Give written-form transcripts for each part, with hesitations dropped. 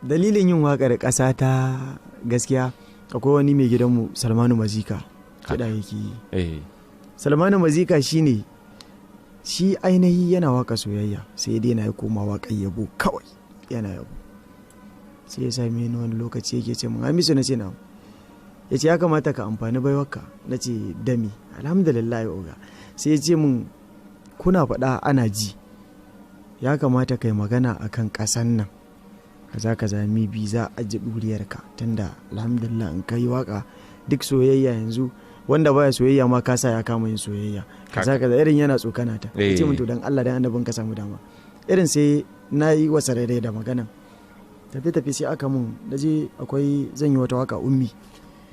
Dalilin yin waƙar ƙasa ta, gaskiya akwai wani mai gidanmu, Salmanu Mazika, kiɗa yake yi. Salmanu Mazika shine shi ainihi yana waka soyayya, sai dai na koma waƙar yabo kawai, yana yabo. Sai ya same ni wani lokaci yake ce mun, "Hamisu." Na ce, "Na." Ya ce, "Ya kamata ka amfani baiwarka." Na ce, "Dami alhamdulillah, oga." Sai ya ce mun, "Kuna faɗa ana ji, ya kamata kai magana akan ƙasan nan, kaza kaza, mi bi za a ji ɗuriyarka, tunda alhamdulillah in kai waka duk soyayya yanzu, wanda baya soyayya ma kasa ya kama yin soyayya, kaza kaza." Irin yana tsokana ta. Ya ce mun, "To, dan Allah dan annabin ka samu dama." Irin sai na yi wasa rairai da maganan, tafi tafi sai aka mun, na je akwai zan yi wata waka, Ummi.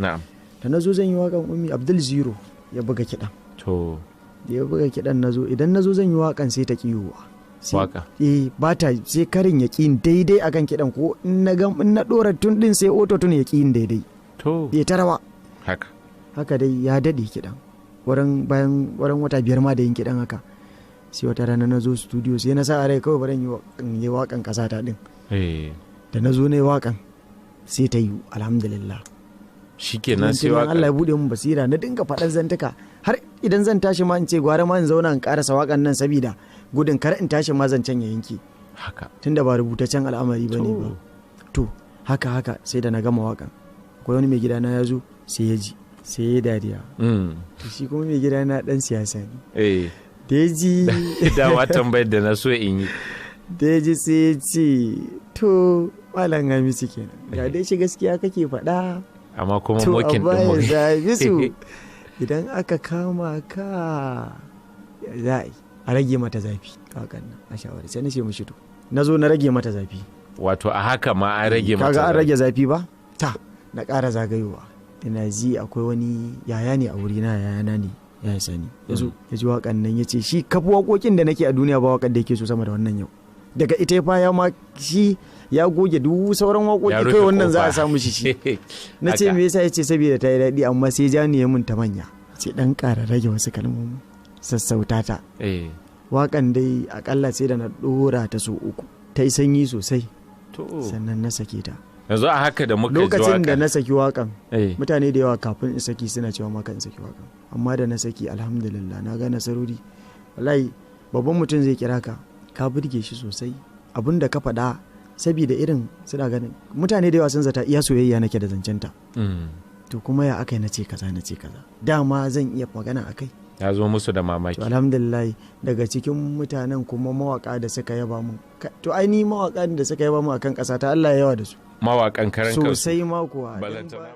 Da na zo zan yi wakan Ummi, Abdul Zero ya buga kiɗan. Da ya buga kiɗan, na zo, idan na zo zan yi wakan sai ta kiyowa. Waka. Eh, ba ta, sai karin ya ƙi daidai akan kiɗan, ko in na ga in na ɗora tune ɗin sai auto tune ya ƙi daidai. Ya ta rawa. Haka dai ya daɗe kiɗan, wurin bayan wurin wata 5 ma da yin kiɗan haka. Sai wata rana na zo studio, sai na sa a rai kawai bari in yi wakan ƙasa ta ɗin. Da na zo na yi wakan sai ta yi, alhamdulillah. Shikenan sai Tunan waka. Allah ya buɗe mun basira, na dinga faɗan zantuka, har idan zan tashi ma in ce gwara ma in zauna in karasa wakan nan, sabida gudun kar in tashi ma zancen ya yanke. Tunda ba rubutaccen al'amari ba ne ba. To, haka haka sai da na gama wakan, akwai wani mai gida na ya zo, sai ya ji, sai ya dariya. To, shi kuma mai gida na dan siyasa ne. Da ya ji Dama tambayar da na so in yi. Da ya ji sai ya ce, "To, Malam Hamisu kenan, ga dai shi gaskiya kake faɗa." Amma kuma To, mocking amma din mu. yanzu Hamisu, idan aka kama ka ya za a yi? A rage mata zafi hakan nan a shawara. Sai na ce mishi to, na zo na rage mata zafi. Wato a haka ma an rage mata Kaga an zafi. rage zafi ba ta, na ƙara zagayowa, ina ji akwai wani yaya ne a wurina, yayana ne, ya sani, ya zo ya ji waƙan nan, ya ce shi kafi waƙoƙin da nake a duniya ba waƙar da yake so sama da wannan. Yau daga ita ya faya ma, shi ya goge duk sauran Ya waƙoƙi, rufe kai wannan za a kofa. samu shi. Na ce, "Me yasa?" Ya ce saboda ta yi daɗi, amma sai ja ne ya mun ta manya, sai dan ƙara rage wasu kalmomi, sassauta ta. Waƙan dai akalla sai da na ɗora ta so 3, ta yi sanyi sosai, sannan na sake ta. Yanzu a haka da muka ji Lokacin da waƙar. na saki waƙan, mutane da yawa kafin in saki suna cewa maka in saki waƙan, amma da na saki, alhamdulillah, na ga nasarori. Wallahi babban mutum zai kira ka, ka burge shi sosai abin da ka faɗa, saboda irin suna ganin mutane da yawa sun zata iya soyayya nake da zancenta. To, kuma ya aka yi na ce kaza, na ce kaza, dama zan iya magana akai. Ya zo musu da mamaki. To, alhamdulillah, daga cikin mutanen kuma mawaka da suka yaba mun, to ai ni mawaka da suka yaba mun akan ƙasa ta, Allah ya yawa da su. Mawakan karan kansu. Sosai ma kuwa. Balantana.